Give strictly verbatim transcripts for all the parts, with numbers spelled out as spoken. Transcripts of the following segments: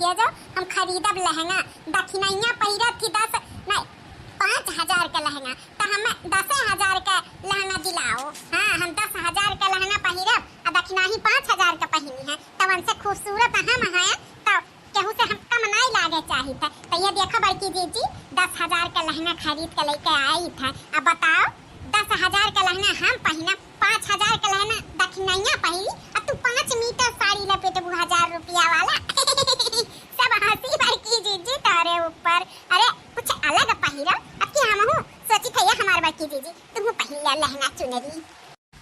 ये जो हम खरीदब लहंगा, दखिनैया पहिरत थी दस, नहीं, पाँच हजार का लहंगा, तो हमें दसे हजार का लहंगा दिलाओ। हाँ, हम दस हजार का लहंगा पहिरब, आ दखिनाही पाँच हजार का पहिनी है, तो उनसे खूबसूरत हम हैं, तो केहू से हम कम नहीं लागे चाहित है। तो ये देखो बड़की जीजी, दस हजार का लहंगा खरीद के लेके आई था। अब बताओ, दस हजार का लहंगा हम पहिना, पाँच हजार का लहंगा दखिनैया पहिरी, अब तू पाँच मीटर साड़ी लपेटबू हजार रुपया वाला। सब हंसी बड़की जीजी तोरे ऊपर। अरे कुछ अलग पहिरा, अब की हमहू सोची थे ये हमार बड़की जीजी, तुहू पहिर ले लहंगा चुनरी।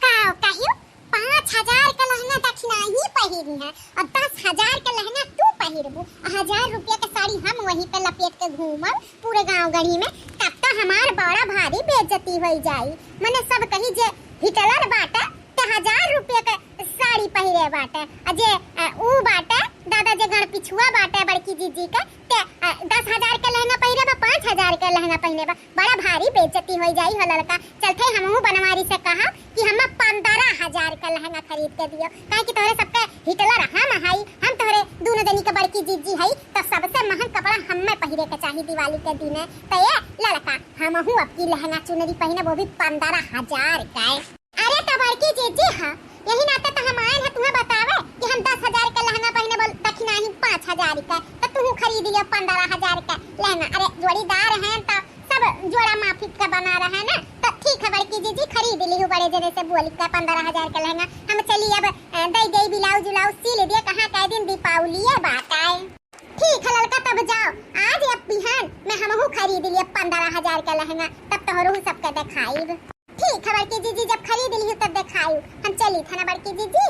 का कहियो, पाँच हजार का लहंगा दखिनाही पहिरी है और दस हजार का लहंगा तू पहिरबू, हजार रुपया का साड़ी हम वहीं पे लपेट के घूमब पूरे गांव गढ़ी में, तब तो हमार बड़ा भारी बेइज्जती होई जाई। मने सब कही जे हिटलर बाटे ते हजार रुपया के साड़ी पहिरे बाटे, आ जे अ, ऊ बाटे दादा जे गण पिछुआ बाटे बड़की जीजी के, ते अ, दस हजार के लहंगा पहिरे बा, पाँच हजार के लहंगा पहिरे बा, बड़ा भारी बेइज्जती होई जाई हो ललका। चलते हमहू बनवारी से कहा कि हम पंद्रह हजार का लहंगा खरीद के दियो, काहे कि तोहरे सबके हिटलर हम हई, हम तोहरे दोनों जनी के बड़की जीजी हई, तो सबसे महंग कपड़ा हमें पहिरे के चाही दिवाली के दिने। तो ये ललका, हमहू अब की लहंगा चुनरी पहिने, वो भी पंद्रह हजार का। अरे तो बड़की जीजी, हाँ, यही नाते तो हम आए हैं तुम्हें बतावे कि हम दस हजार का लहंगा पहिने बोल दखिनाही पाँच हजार का, तो तू खरीद लियो पंद्रह हजार का लहंगा। अरे जोड़ीदार हैं तो सब जोड़ा माफी का बना रहा है ना, तो ठीक है बड़की जीजी, खरीद ली हूँ बड़े जने से बोल के पंद्रह हजार का लहंगा। हम चली अब अ, दई दई ब्लाउज उलाउज सी ले दिए, कहाँ कह दिन दीपावली है बात आए। ठीक है ललका, तब जाओ, आज या बिहान में हमहू खरीद लिए पंद्रह हजार का लहंगा, तब तोहरो सबके देखाइब। ठीक है बड़की जीजी, जब खरीद ली तब देखाइब। हम चली था ना बड़की जीजी।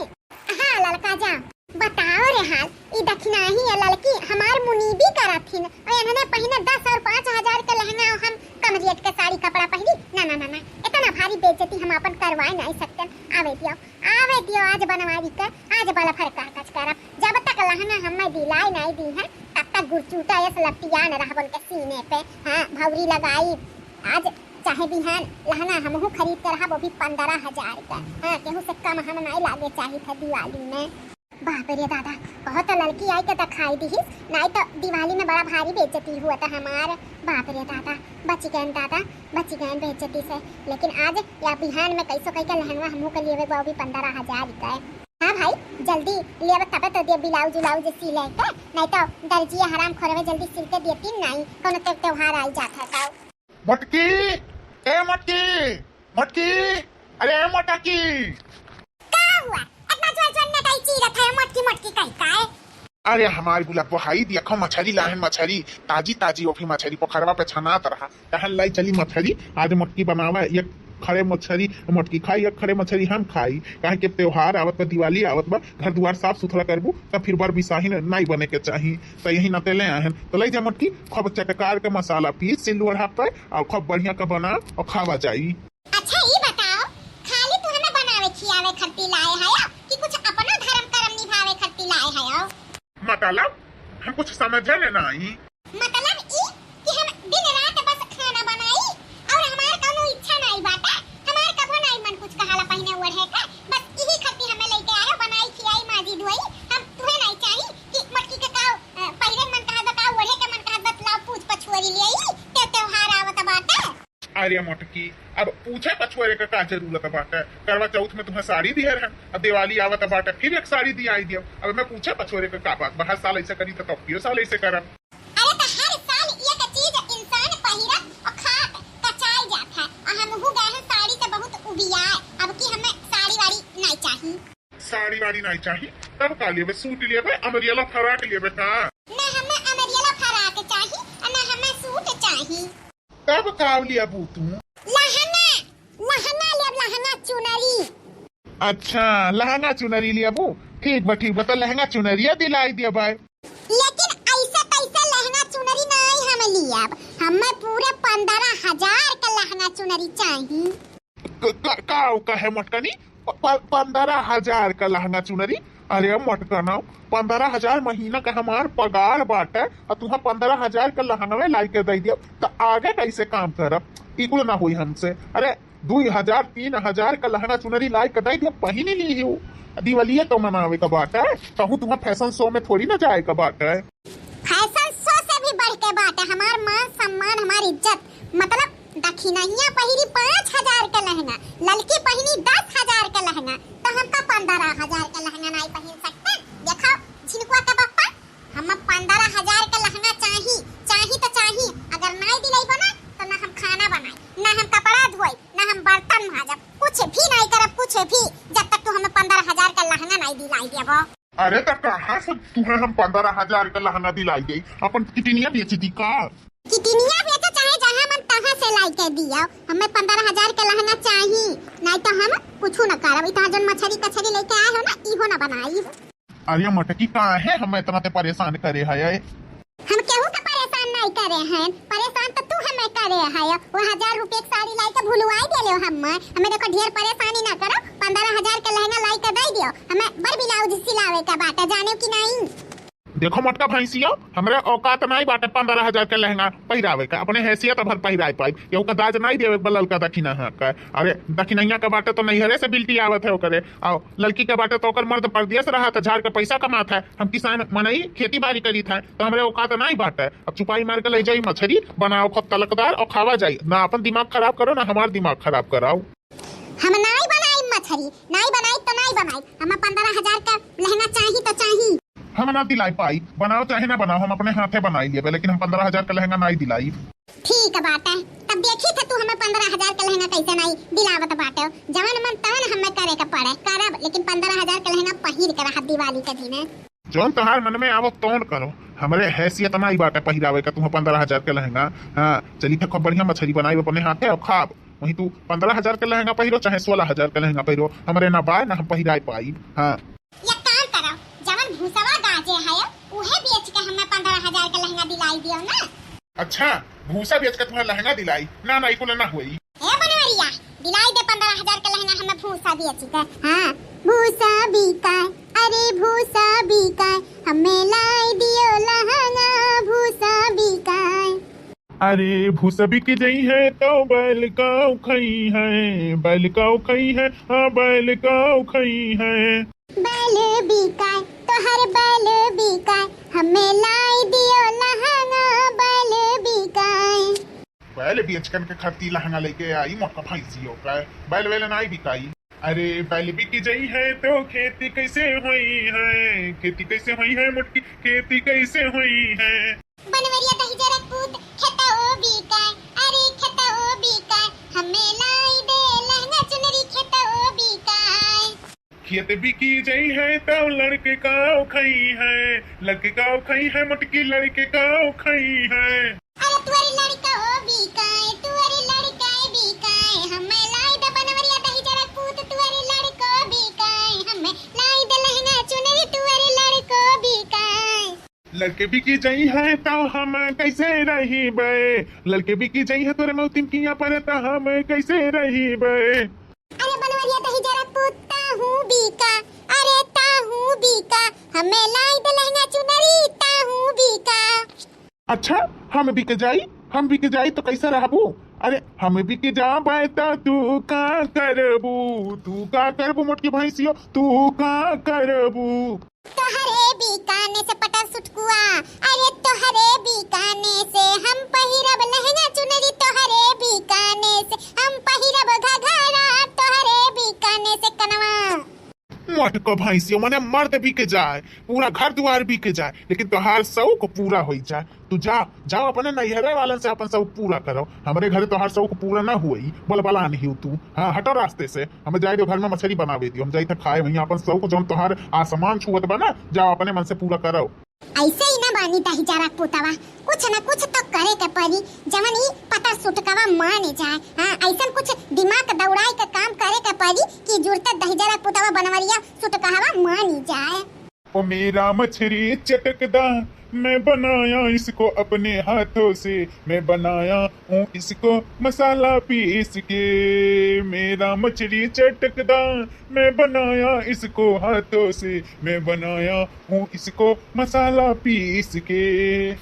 हाँ ललका जा। बताओ रे हाल, ई दखिनाही या ललकी हमार मुनीबी करत हिन, और इन्होंने पहिने दस और पाँच हजार का लहंगा और हम कम रेट के साड़ी कपड़ा पहिरी। ना ना ना ना, इतना भारी बेइज्जती हम अपन करवाए नहीं सकते। आवे दियो, आवे दियो, आज बनवारी के, आज बलफर का कच करब। जब तक लहंगा हमें दिलाई नहीं दी है, तब तक गुरचूटा यस लपटियान रहबन के सीने पे। हाँ, भौरी लगाई, आज चाहे बिहान लहंगा हमहू खरीद के रहा, वो भी पंद्रह हजार का। हाँ, केहू से कम हम नहीं लागे चाहित है दिवाली में। बाप रे दादा, बहुत ललकी आई के दिखाई दिहिस, नहीं तो दिवाली में बड़ा भारी बेइज्जती हुआ था हमार। बाप रे दादा, बच गए दादा, बच गए बेइज्जती से। लेकिन आज या बिहान में कैसो कह के लहंगा हमहू के लिए वो भी पंद्रह हजार का। हाँ भाई, जल्दी ले अब, तबे तो दे ब्लाउज उलाउज सी लेके, नहीं तो दर्जिया हराम खोरवे जल्दी सिल के देती नहीं, कोनो ते त्योहार आई जात है तो। मटकी, ए मटकी, मटकी, अरे ए मटकी। का हुआ? इतना जोर जोर में काहे चीरत है, मटकी मटकी कहीं का है? अरे हमारी गुलाब बहाई दिया, खो मछरी लाहन, मछरी, ताजी ताजी ओफी मछरी पोखरवा पे छनात रहा। कहन लाई चली मछरी, आज मटकी बनावा, एक खरे मछरी मटकी खाई, एक खरे मछरी हम खाई। काहे के त्योहार आवत बा, दिवाली आवत बा, घर दुआर साफ सुथरा करबू, तब फिर बर बिसाही न, नाई बने के चाही। तो यही नाते ले आहन, तो ले जा मटकी, खूब चटकार के मसाला पीस सिलवढ़ा पे, और खूब बढ़िया का बना और खावा जाई। अच्छा, ई बताओ, खाली तू हमें बनावे खियावे खरती लाए है कि कुछ अपना धर्म कर्म निभावे खरती लाए है? मतलब, हम कुछ समझे ले नाई। मतलब ई कि हम दिन रात बस खाना बनाई और हमार कौनो इच्छा नाई बाटे, हमार कबो नाई मन कुछ कहाला पहिने ओढ़े का, बस इही खरती हमें लेके आयो, बनाई खियाई माजी धोई, हम तुहे नाई चाही कि मटकी के का, अ, पहिरे के मन कहत बा, का ओढ़े के मन कहत बा, लाओ पूछ पछुआरी ले आई, ते त्योहार आवत बाटे। अरे मटकी, अब पूछे पछोरे के का जरूरत बाटे? करवा चौथ में तुम्हें साड़ी दिए रहन, अब दिवाली आवत बाटे, फिर एक साड़ी दियाई दियो। अब मैं पूछे पछोरे के का बात बा? हर साल ऐसे करी तो अब कियो साल ऐसे करब। अरे तो हर साल एक चीज इंसान पहिरत और खात कचाई जात है, और हमहू गए हैं साड़ी से बहुत उबियाए, अब की हमें साड़ी वाड़ी नहीं चाहिए। साड़ी वाड़ी नहीं चाहिए, तब का लेबे? सूट लेबे, अमरियला फराक लेबे का? ना हमें अमरियला फराक चाहिए, और ना हमें सूट चाहिए। तब का लेबू तू? लहंगा, लहंगा लेब, लहंगा चुनरी। अच्छा, लहंगा चुनरी लेबू? ठीक बा, ठीक बा, तो लहंगा चुनरिया दिलाई दिया भाई। लेकिन ऐसे कैसे लहंगा चुनरी नहीं हम लियब, हमें पूरे पंद्रह हजार का लहंगा चुनरी चाहिए। क-, क-, का, का है मटकनी? प-, प-, पंद्रह हजार का लहंगा चुनरी? अरे मटकना, पंद्रह हजार महीना का हमार पगार बाटे, और तुहा पंद्रह हजार का लहंगवे लाई के दे दिया, तो आगे कैसे काम करब? ई कुल ना होई हमसे। अरे, दुई हजार, तीन हजार का लहंगा चुनरी लाई के दे दिया, पहिन ली हो। दिवालिया तो मनावे का बाटे, कहूँ तुहा फैशन शो में थोड़ी ना जाए का बाटे। हमार मान सम्मान, हमार इज्जत, मतलब दखिनहिया पहिरी पाँच हजार के लहंगा, ललकी पहिनी दस हजार के लहंगा, तो हमका पन्द्रह हजार के लहंगा नाई पहिन सकते? देखो झिनकुआ के बप्पा, हम पन्द्रह हजार के लहंगा चाही, चाही तो चाही। अगर नाई दिलइबो ना, तो ना हम खाना बनाई, ना हम कपड़ा धोई, ना हम बर्तन माजब, कुछ भी नाई करब, कुछ भी, जब तक तू हमें पन्द्रह हजार के लहंगा नाई दिलाई देबो। अरे, तो कहाँ से तुहे हम पन्द्रह हजार के लहंगा दिलाई दे? अपन किडनिया बेच दी का? किडनिया बेचो चाहे जहाँ मन तहाँ से लाई के दियो, हमें पन्द्रह हजार के लहंगा चाही, नाई तो हम कुछ न करब। इतना जन मछरी कछरी लेके आए हो ना, इहो ना बनाई। अरे मटकी, काहे हमें इतना ते परेशान करे है? हम केहू के परेशान नहीं करे हैं, परेशान तो तू हमें करे है। वो हजार रुपये की साड़ी लाई के भुलवाई देले हो हमें। हमें देखो ढेर परेशानी ना करो, पन्द्रह हजार के लहंगा लाई के दे दियो। हमें बड़ ब्लाउज सिलावे के बाटे, जाने कि नहीं? देखो मोटका भैंसिया, हमरे औकात नहीं बाटे पन्द्रह हजार के लहंगा पहिरावे का। अपने हैसियत भर पहिराए पाई, केहू का दाज नहीं देवे बा ललका दखिना का। अरे दखिनैया का बाटे तो नैहरे से बिल्टी आवत है ओकरे, आओ ललकी का बाटे तो ओकर मर्द परदेस रहा था, झाड़ के पैसा कमात है। हम किसान मनई खेती बाड़ी करी था, तो हमरे औकात नहीं बाटे। अब चुपाई मार के ले जाई मछरी, बनाओ खूब तलकदार और खावा जाई। ना अपन दिमाग खराब करो, ना हमार दिमाग खराब कराओ। हम नाई बनाई मछरी, नाई बनाई तो नाई बनाई, हम पन्द्रह हजार का लहंगा चाही तो चाही। हम ना दिलाई पाई, बनाओ चाहे ना बनाओ, हम अपने हाथे बनाई लेबे, लेकिन हम पन्द्रह हजार का लहंगा नाई दिलाई। ठीक बाटे, तब देखी थे तू हमें पन्द्रह हजार का लहंगा कैसे नाई दिलावत बाटे। जवन मन तवन हमें करे के पड़े, करब, लेकिन पन्द्रह हजार का लहंगा पहिर के रहब दिवाली के दिने। जौन तोहार मन में आवो तौन करो, हमरे हैसियत नाई बाटे पहिरावे का तुह पन्द्रह हजार के लहंगा। हाँ, चली थे खूब बढ़िया मछरी बनाई अपने हाथे और खाब। वहीं तू पन्द्रह हजार के लहंगा पहिरो चाहे सोलह हजार के लहंगा पहिरो, हमरे ना बाय ना हम पहिराए पाई। हाँ। एक काम करो, जवन भूसवा गाजे है उहे बेच के हमें पन्द्रह हजार के लहंगा दिलाई दियो ना। अच्छा, भूसा बेच के तुम्हें लहंगा दिलाई? ना ना, ई कुल ना होई। ए बनवरिया, दिलाई दे पन्द्रह हजार के लहंगा हमें भूसा बेच के। हाँ। भूसा बिकाय, अरे भूसा बिकाय, हमें लाई दियो लहंगा भूसा बिकाय। अरे भूसा बिक जइहैं तो बैल काउ खइहैं, बैल काउ खइहैं, हाँ बैल काउ खइहैं। बैल बिकाय, तोहर बैल बिकाय, हमें लाई दियो लहंगा बैल बिकाय। बैल बेचकन के खरती लहंगा लेके आई मोटका भैंसियो का, बैल वैल नाई बिकाई। अरे बैल बिक जइहैं तो खेती कैसे होइहैं, खेती कैसे होइहैं मोटकी, खेती कैसे होइहैं। बनवरिया दहिजरा पूत खेतौ बिकाय, अरे खेतौ बिकाय, हमें लाई दे लहंगा चुनरी खेतौ बिकाय। खेत बिकी जइहैं तो लड़के काउ खइहैं, लड़के काउ खइहैं मोटकी लड़के काउ खइहैं। अरे तुअरे लड़कौ बिकाय, तुअरे लड़कौ बिकाय, हमें लाई दे बनवरिया दहिजरा पूत तुअरे लड़कौ बिकाय, हमें लाई दे लहंगा चुनरी तुअरे लड़कौ बिकाय। लड़के बिकी जइहैं तो हम कैसे रहिबे, लड़के बिकी जइहैं तोरे मौतिम किया पर तो हम कैसे रहिबे। अरे बनवरिया दहिजरा पूत ताहू बिका, अरे ताहू बिका, हमें लाई दे लहंगा चुनरी ताहू बिका। अच्छा, हम बिक जाई, हम बिक जाई तो कैसे रहबू? अरे हम बिक जाबे तो तू का करबू, तू का करबू मोटकी भैंसियो, तू का करबू? तोहरे बिकाने से पटर सुटकुआ, अरे तोहरे बिकाने से हम पहिरब लहंगा चुनरी, तोहरे बिकाने से हम पहिरब घघरा, तोहरे बिकाने से कनवा। मोटको भैंसियो मने मर्द बिक जाए, पूरा घर दुआर बिक जाए, लेकिन तोहार शौक पूरा होई जाए। तू जा, जाओ अपने नैहरे वालन से अपन शौक पूरा करो। हमरे घरे तोहार शौक पूरा ना हुई, बलबला नहीं हो तू। हाँ, हटो रास्ते से, हमें जाए दो घर में मछरी बनावे दियो, हम जाई थे खाए वहीं अपन शौक, जौन तोहार आसमान छुअत बा ना, जाओ अपने मन से पूरा करो। ऐसे ही ना बानी दहिजरा पुतवा, कुछ न कुछ तो करे के पड़ी, जवन ई पतर सुटकवा मान जाए। हाँ, ऐसन कुछ दिमाग दौड़ाए के काम करे के पड़ी कि जुड़ते दहिजरा पुतवा बनवरिया सुटकवा मान जाए। ओ मेरा मछली चटकदा, मैं बनाया इसको अपने हाथों से, मैं बनाया हूँ इसको मसाला पीस के। मेरा मछली चटकदा, मैं बनाया इसको हाथों से, मैं बनाया हूँ इसको मसाला पीस के।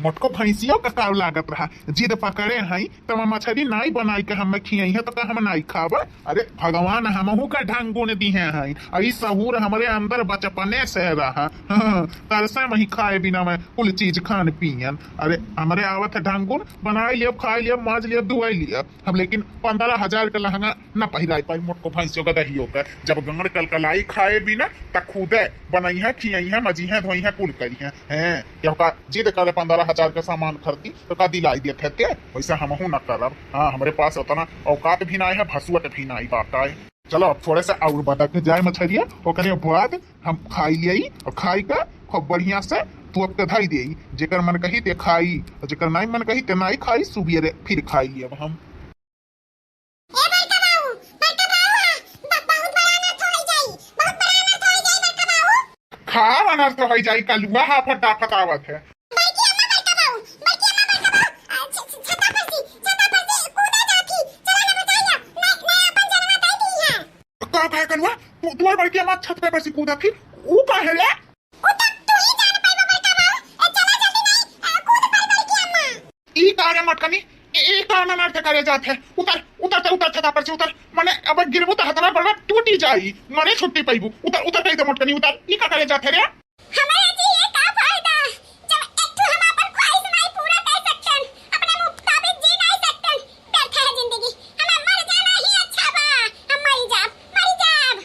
मोटको भैंसियो का काव लागत रहा, जिद पकड़े हई, तब मछरी नाई बनाई के हमें खियई है, तो का हम नाई खाब? अरे भगवान हमहू का ढंगुन दिहे हई, आ ई सहूर हमरे अंदर बचपने से रहा। हाँ, तरसे में ही खाए बिना मैं कुल चीज खान पियन। अरे हमरे आवत है ढंगुन, बनाई लियब, खाई लियब, माज लियब, धुआई लियब हम, लेकिन पन्द्रह हजार के लहंगा न पहिराई पाई मोटको भैंसियो का दहियो का। जब गांड कलकलाई खाए बिना, त खुदे बनइहे, खियइहे, मजिहे, धोइहे, कुल करिहे। हैं, केहू का जिद करे पन्द्रह हजार के सामान खरीदी, तो का दिलाई देत है के? वैसे हमहू न करब। हाँ, हमरे पास उतना औकात भी नाई है, भसुअट भी नाई बाटा है। चलो, अब थोड़े से और बदक जाए मछरिया, ओकरे बाद हम खाई लियाई, और खाई का खूब बढ़िया से तोप के धई देई। जेकर मन कही ते खाई, और जेकर नाई मन कही ते नाई खाई, सुबेरे फिर खाई लियब हम। ए बड़का बाबू, बड़का बाबू, आ, ब-, बहुत बड़ा अनर्थ होई जाई, बहुत बड़ा अनर्थ होई जाई बड़का बाबू। का अनर्थ होई जाई, कलुआ हाफत डाफत आवत है। बड़की अम्मा बड़का बाबू, बड़की अम्मा बड़का बाबू, आ, छ-, छ-, छता पर से, छता पर से कूदा जाती, चला ना बचाई ना, नहीं, नहीं अपन जनवा दे दी है। का कहे कलुआ, तू, तुम्हारे बड़की अम्मा छत पे पर से कूदा थी, ऊ का है रे? उ तो तू ही जान पाइबा बड़का बाऊ। ए, चला जल्दी नहीं, आ, कूद पड़ बड़की अम्मा। ई का रे मटकनी, ई, ई का अनर्थ करे जात है? उतर, उतर, उतर, उतर, छता पर से उतर। मने अब गिरबू तो हथवा गोड़वा टूटी जाई, मने छुट्टी पाइबू। उतर, उतर कही दे मटकनी, उतर। ई का करे जात है रे? हमारे जी ये का फायदा, जब एक ठो हम अपन ख्वाहिश नहीं पूरा कर सकतन, अपने मुताबिक जी नहीं सकतन, व्यर्थ है जिंदगी। हमें मर जाना ही अच्छा बा, हम मरी जाब, मरी जाब।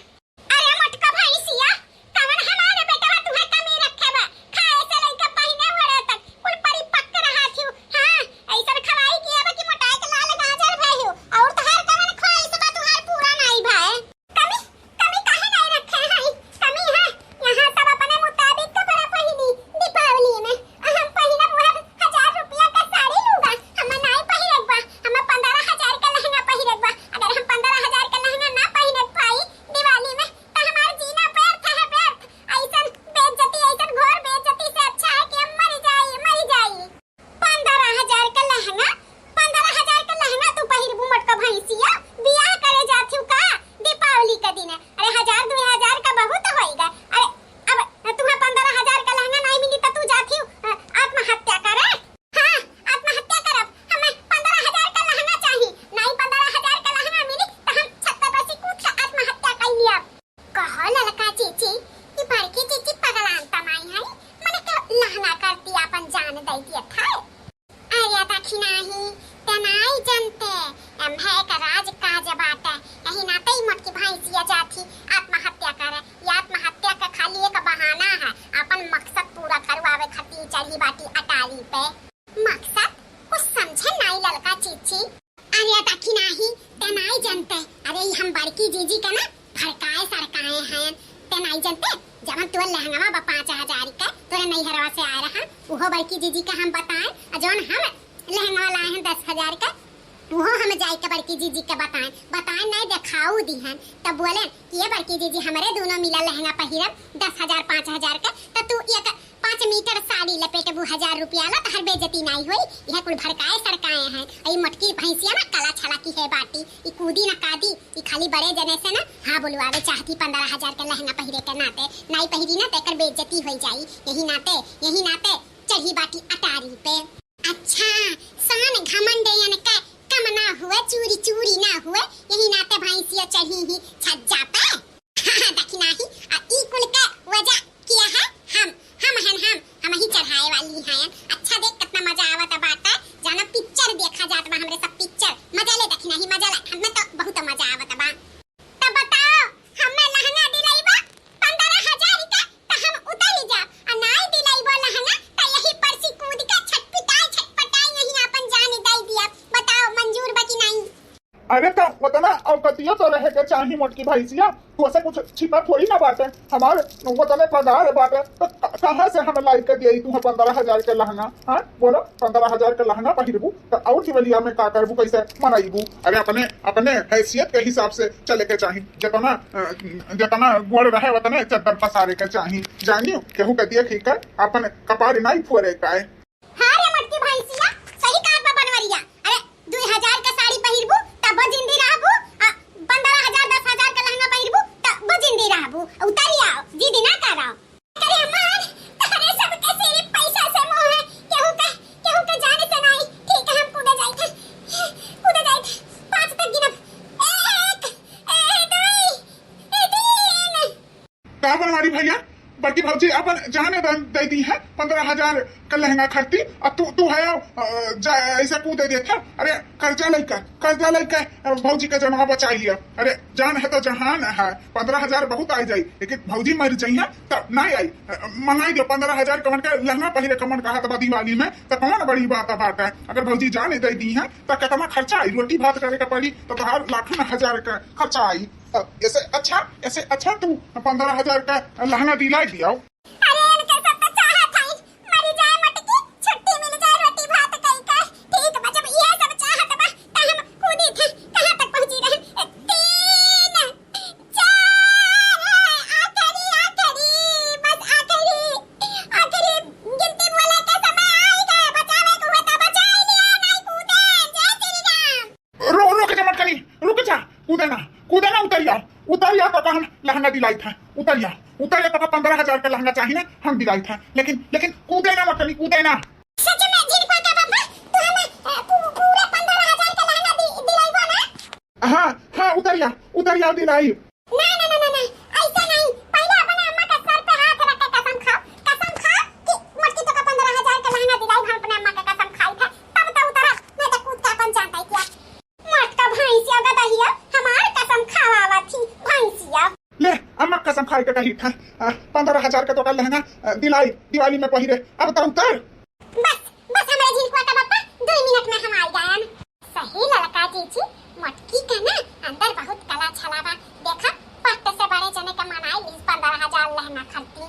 अरे मोटका भैंसिया, कवन हमारे बेटवा तुहे कमी रखे बा? खाए से लइके पहिने ओढ़े तक कुल परिपक्व रहा थिउ। हाँ, ऐसन खवाई कि अब कि मोटाए के लाल गाजर भइउ। और तोहार कवन ख्वाहिश बा तुहार पूरा नाई भए? कमी, कमी काहे नाई रखे हई? कमी है, यहाँ सब अपने मुताबिक कपड़ा पहिनी दीपावली में। हम पहिरब उहे हजार रुपया का साड़ी लूगा, हम नाई पहिरब बा, हम पन्द्रह हजार का लहंगा पहिरब बा। अगर हम पन्द्रह हजार का लहंगा ना पहिरब पाई दिवाली में, त हमार जीना व्यर्थ है, व्यर्थ। ऐसन बेइज्जती, ऐसन घोर बेइज्जती से अच्छा है कि हम मर जाई, मर जाई। पन्द्रह हजार का लहंगा, पन्द्रह हजार का लहंगा तू पहिरबू मोटका भैंसिया, बियाह करे जाथिउ का दीपावली के दिन? अरे हजार दुइ हजार का बहुत होइगा। अरे अब तुम्हें पन्द्रह हजार का लहंगा नहीं मिली तो तू जाथिउ, अ, आत्महत्या करे? हाँ, आत्महत्या करब। हमें पन्द्रह हजार का लहंगा चाही। नहीं पन्द्रह हजार का लहंगा मिली तो हम छत पर से कूद के आत्महत्या कर लिया। कहो ललका चीची, ई बड़की चीची पगलान तमाई है, मने के लहंगा करती आपन जान दे दिया था। अरे दखिनाही, ते नाई जनते, एम्हे एक राज काज बाटे, यही नाते ही मोटकी भैंसिया जाथी आत्महत्या करे। ये आत्महत्या का खाली एक बहाना है, आपन मकसद पूरा करवावे खातिर चढ़ी बाटी अटारी पे। मकसद कुछ समझे नाई ललका चीची। अरे दखिनाही, ते नाई जनते, अरे ई हम बड़की जीजी के ना भड़काए सड़काए हैं, ते नाई जनते, जवन तोर लहंगवा बा पाँच हजार के, तोरे नैहरवा से आए रहा, उहो बड़की जीजी के हम बताए, और जवन हम लहंगवा लाए हैं दस हजार के, उहो हम जाए के बड़की जीजी के बताए, बताए नहीं देखाऊ दी हैं, तब बोले कि ये बड़की जीजी हमरे दोनों मिला लहंगा पहिरब दस हजार पाँच हजार के, तो तू एक पाँच मीटर साड़ी लपेटबू हजार रुपया ला, तहर बेइज्जती नाई होई। यह कुल भड़काए सड़काए हैं। ई मोटकी भैंसिया ना कला छला की है बाटी, ई कूदी ना कादी, ई खाली बड़े जने से ना हाँ बुलवावे चाहती पन्द्रह हजार के लहंगा पहिरे के नाते। नाई पहिरी ना तो एकर बेइज्जती होई जाई। यही नाते, यही नाते चढ़ी बाटी अटारी पे। अच्छा, शान घमंड इनका कम ना हुए, चूरी चूरी ना हुए, यही नाते भैंसिया चढ़ी ही छज्जा पे। दखिनाही, आ ई कुल के वजह किया है हम, हम हन हम, हम ही चढ़ाए वाली हैं। अच्छा देख कितना मजा आवत बाटे, जाना पिक्चर देखा जात बा हमरे सब पिक्चर। मजा ले दखिनाही, मजा ले, हमें तो बहुत मजा आवत बा। तो बताओ, हमें लहंगा दिलइबा पन्द्रह हजार का, तो हम उतरी जा, आ नाई दिलइबो लहंगा, तो यही पर से कूद के छटपिटाई छटपटाई यही आपन जान दे दिया। बताओ, मंजूर बा कि नहीं? अरे तो उतना औकतिया तो रहे के चाही मोटकी भैंसिया, तोसे कुछ छिपा थोड़ी ना बाटे। हमार उतने पगार बाटे, तो क-, कहाँ से हम लाई के दिए तुम्हें पन्द्रह हजार के लहंगा? हाँ, बोलो, पन्द्रह हजार के लहंगा पहिरबू तो और दिवलिया में का करबू, कैसे मनाइबू? अरे अपने, अपने हैसियत के हिसाब से चले के चाही। जितना, अ, जितना गोड़ रहे उतने चद्दर पसारे के चाही। जानियो, केहू के देख ही कर अपन कपार नाई फोरे का है। हाँ रे मोटकी भैंसिया, सही कहत बा बनवरिया। अरे, दुई हजार के साड़ी पहिरबू, तबो जिंदी रहबू, आ पन्द्रह हजार, दस हजार के लहंगा पहिरबू, तबो जिंदी रहबू। उतरी आओ, जिद ना कराओ। अरे अम्मान, तहरे सबके सिर्फ पैसा से मोह है, केहू के का बनवारी भैया, बड़की भौजी अपन जाने दे, दे दी है पन्द्रह हजार का लहंगा खरीदी, और तू, तू है, अ, जा, ऐसे कूदे देत है। अरे कर्जा लेकर, कर्जा लेकर, अ, भौजी का जनवा बचाई लिया। अरे जान है तो जहान है, पन्द्रह हजार बहुत आ जाई, लेकिन भौजी मर जाई है तब ना आई। अ, मंगाई दो पन्द्रह हजार कमन का लहंगा, पहले कमन कहा था दिवाली में, तो कौन बड़ी बात बात है। अगर भौजी जाने दे दी है तो कितना खर्चा आई, रोटी भात करे का पड़ी तो तोहार लाखन हजार का खर्चा आई। तो ऐसे अच्छा, ऐसे अच्छा तू पन्द्रह हजार का लहंगा दिलाई दियाओ। अरे इनके सब तो चाहत है, मरी जाए मटकी, छुट्टी मिल जाए रोटी भात कई के। ठीक बा, जब ये सब चाहत बा, त हम कूदी थे, कहाँ तक पहुँची रहे? तीन, चार, आखिरी, आखिरी, बस आखिरी, आखिरी गिनती बोले के समय आई गए, बचावे को हुआ तो बचाई लिया, नहीं कूदे। जय श्री राम। रो, रुक जा मटकनी, रुक जा, कूदे ना, कूदे ना, उतरिया, उतरिया तो हम लहंगा दिलाई था, उतरिया, उतरिया तो पन्द्रह हजार का लहंगा चाहिए ना, हम दिलाई था, लेकिन, लेकिन कूदे ना मटकनी, कूदे ना। सच में झिनकुआ का बाबा, तू हमें, अ, पू-, पूरा पन्द्रह हजार का लहंगा दि-, दिलाइबा ना? हाँ, हाँ, उतरिया, उतरिया दिलाई। ना, ना, ना, ना, ना, ऐसा नहीं। पहले अपने अम्मा के सर पे हाथ रख के कसम खाओ, कसम खाओ कि मटकी तो का पन्द्रह हजार का लहंगा दिलाई, हम अपने अम्मा के कसम खाई था, तब तो उतरा, नहीं तो कूद के अपन जाता ही क्या। मटका भैंसिया गदहिया, हमार कसम खावा थी भैंसिया। ले, अम्मा कसम खाए के कही था, आ, पन्द्रह हजार का तो का लहंगा, आ, दिलाई, दिवाली में पहिरे, अब तो उतर। बस, बस हमरे झिनकुआ का बाबा, दो मिनट में हम आ जाएन। सही ललका जीजी, मोटकी का ना अंदर बहुत कला छला बा। देखा, पट्ट से बड़े जने के मनाई लीस पन्द्रह हजार लहंगा खरीदी।